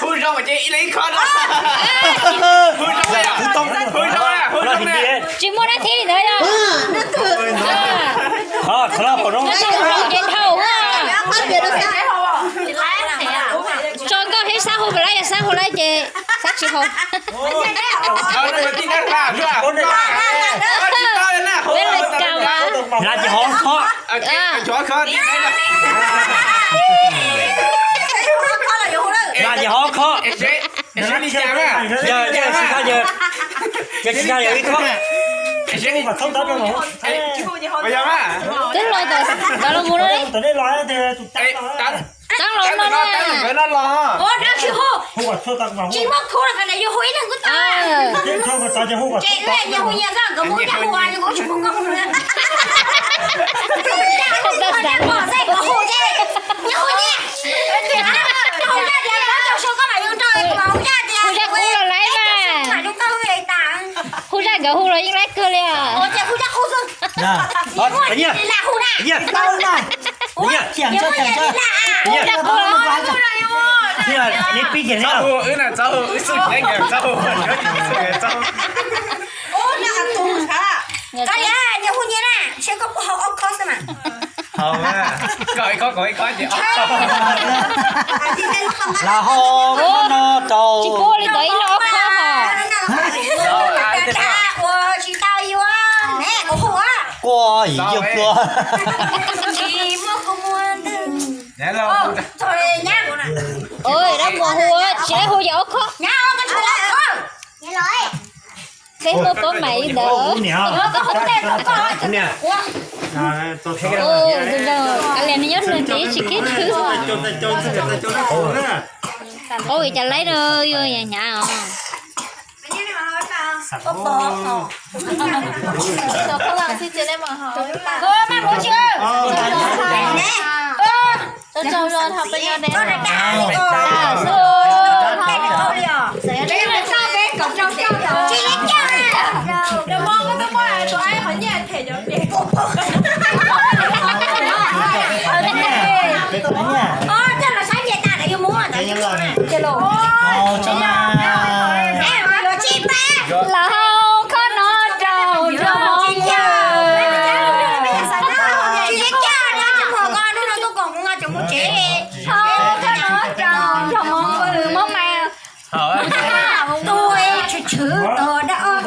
Hu zoo ces ib leeg ib khob no. Hu zoo, hu zoo, hu zoo. Tsis muaj dab tsi li ntawd yog. Tso nkauj thiab xab hu, lawv yog xab hu lawm ces xab tsis hu. Peb li kas mas. Yog ces ho khob, yog tsis tau yog ib khob. Twb los tom, tom los mus no. Txeeb los no na. Tsis muaj khu los koj yuav hu ib leeg kuj tau. Ces hu nyias txog nkawd mus nyias hu, kuv tsis hu nkauj. Hu zaj nkawd hu los yeej laib kawg li os. Txhob hu, wb na txhob hu, wb xwb nyob nkaus txhob hu. Koj hu nyias na, seb koj puas haus ob khob xwb mas. Haus, koj ib khob kuv ib khob ces ob khob. Lam haus khob no rau. Tsis pub li ntawd ib leeg ob khob hos. Ua tsis tau yuav ne, kuv hu. Quaj yim yuav plua. Tsis muaj kuv muaj ntwg. Ua dab muag hu, tsis laib hu yog ob khob. Peb muaj paub mais li ntawd. Kav liam nws nyob nws tiv tsis kib thwb. Ua cas laib no yuav hnyav os. Ces los, los hau khob no rau nraug hmoob. Hau khob no rau nraug hmoob, hmoob mas. Tus tshwm tshwm tos dab ob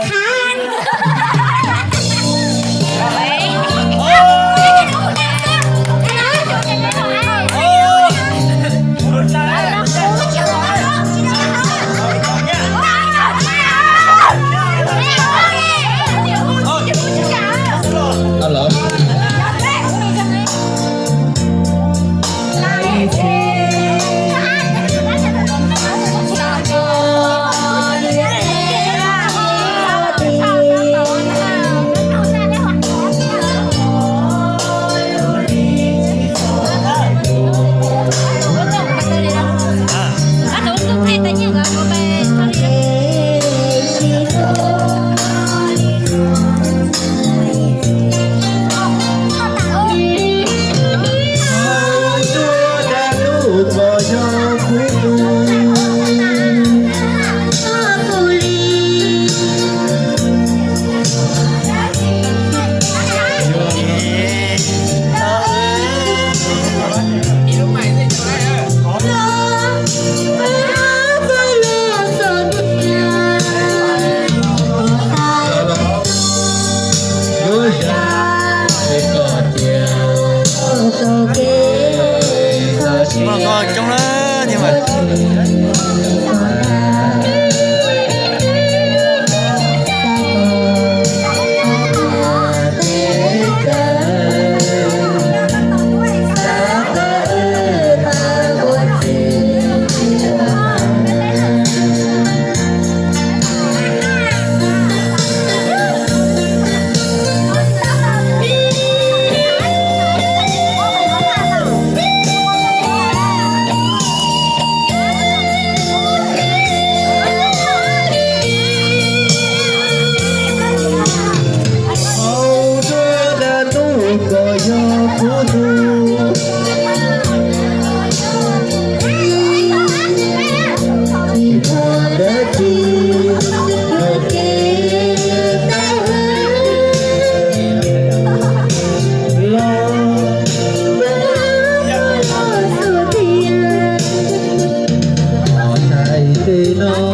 thab.